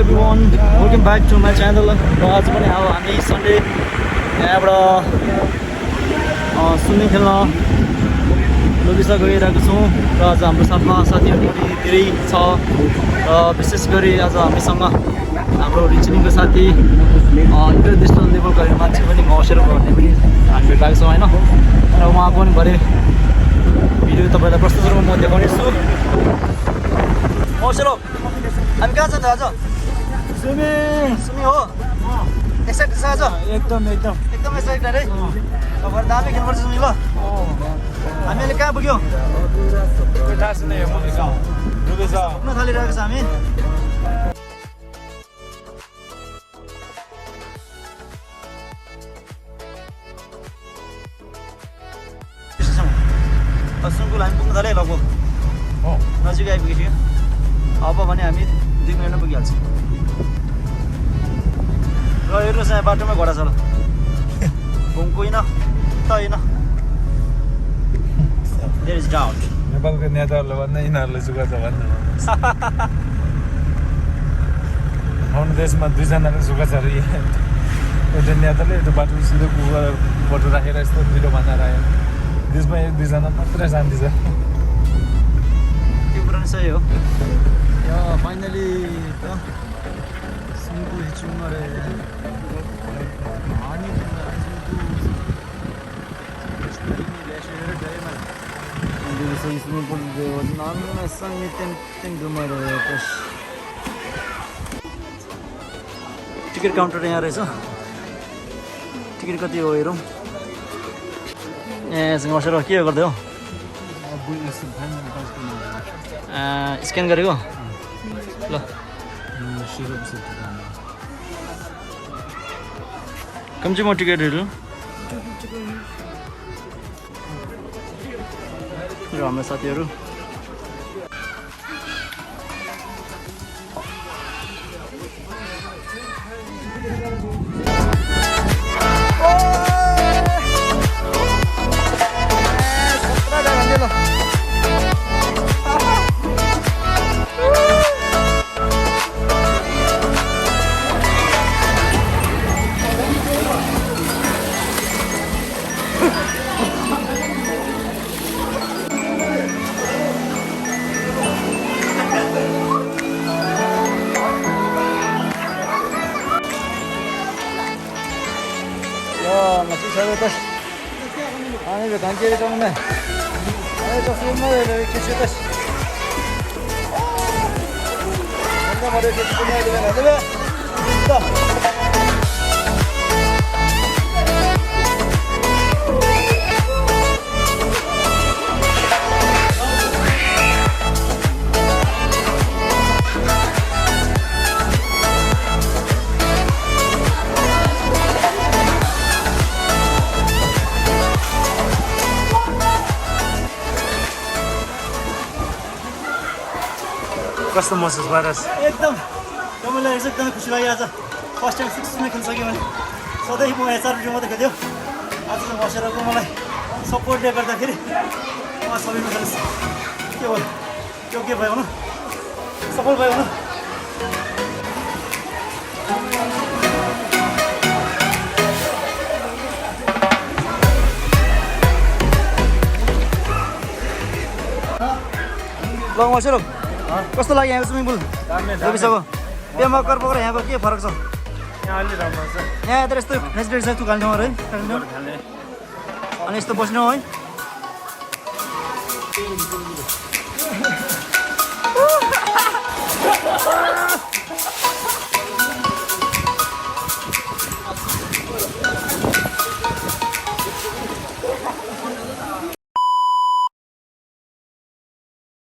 everyone, welcome back to my channel. र आज पनि अब हामी सन्डे यहाँबाट स्विमिङ खेल्न लोगिसा गइरहेको छौँ र आज हाम्रो साथमा साथीहरू पनि धेरै छ र विशेष गरी आज हामीसँग हाम्रो रिचनिङको साथी इन्टरनेसनल लेभल गर्ने मान्छे पनि मौसेर भन्ने पनि हामी भेटाएको छौँ होइन र उहाँको पनि भरे भिडियो तपाईँलाई प्रस्तुत रूपमा म देखाउनेछु। मौसेर हामी कहाँ छ त आज? स्विमिङ हो। एक्साइटेड छ आज? एकदम एक्साइटेड है। तपाईहरु दामी खेल्नुपर्छ स्विमिङ ल। हामी अहिले कहाँ पुग्यौँ? पुग्न थालिरहेको छ हामी। सुनको हामी पुग्न थाल्यो लगभग नजिक आइपुगेको अब भने हामी 2 मिनेटमा पुगिहाल्छौँ र हेर्नुहोस् यहाँ बाटोमा घोडा छ ल घुमको होइन त होइन देयर इज डाउट नेपालको नेताहरूले भन्दा यिनीहरूले जुगा छ भन्नु आउनु देशमा 2 जनाको जुगा छ अरे एउटा नेताले एउटा बाटो सिधै बाटो राखेर यस्तो भिडियो बनाएर आयो देशमा 1-2 जना मात्रै शान्ति छ त्यो कुरा नि सही हो या फाइनली त सिङ्गु हिचुङ रे हानी टिकट काउन्टर यहाँ रहेछ टिकट कति हो हेरौँ ए बसेर के गर्दै हो स्क्यान गरेको ल कम चाहिँ म टिकटहरू र हाम्रो साथीहरू masih saya atas. Ani be kanji re kamu na. Ani to film ma le kichu tas. Anda mare kichu na le na le. Da. कस्तो महसुस भइरहेछ एकदम मलाई एकदमै खुसी लाग्यो आज फर्स्ट टाइम स्विमिङ खेल्न सक्यो भने सधैँ म यहाँ 4 मिटर मात्रै खेल्थ्यो आज चाहिँ बसेरको मलाई सपोर्टले गर्दाखेरि म सबैमा खेल्छ के भयो त्यो के भयो न सफल भयो न ल बसेर कस्तो लाग्यो यहाँ स्विमिङ पुल लोगिसाको पेमा कर पक्र यहाँको के फरक छ यहाँ अलि राम्रो छ यहाँ त यस्तो फेसिलिटी छ तुकाल्ने ठाउँहरू है अनि यस्तो बस्नु है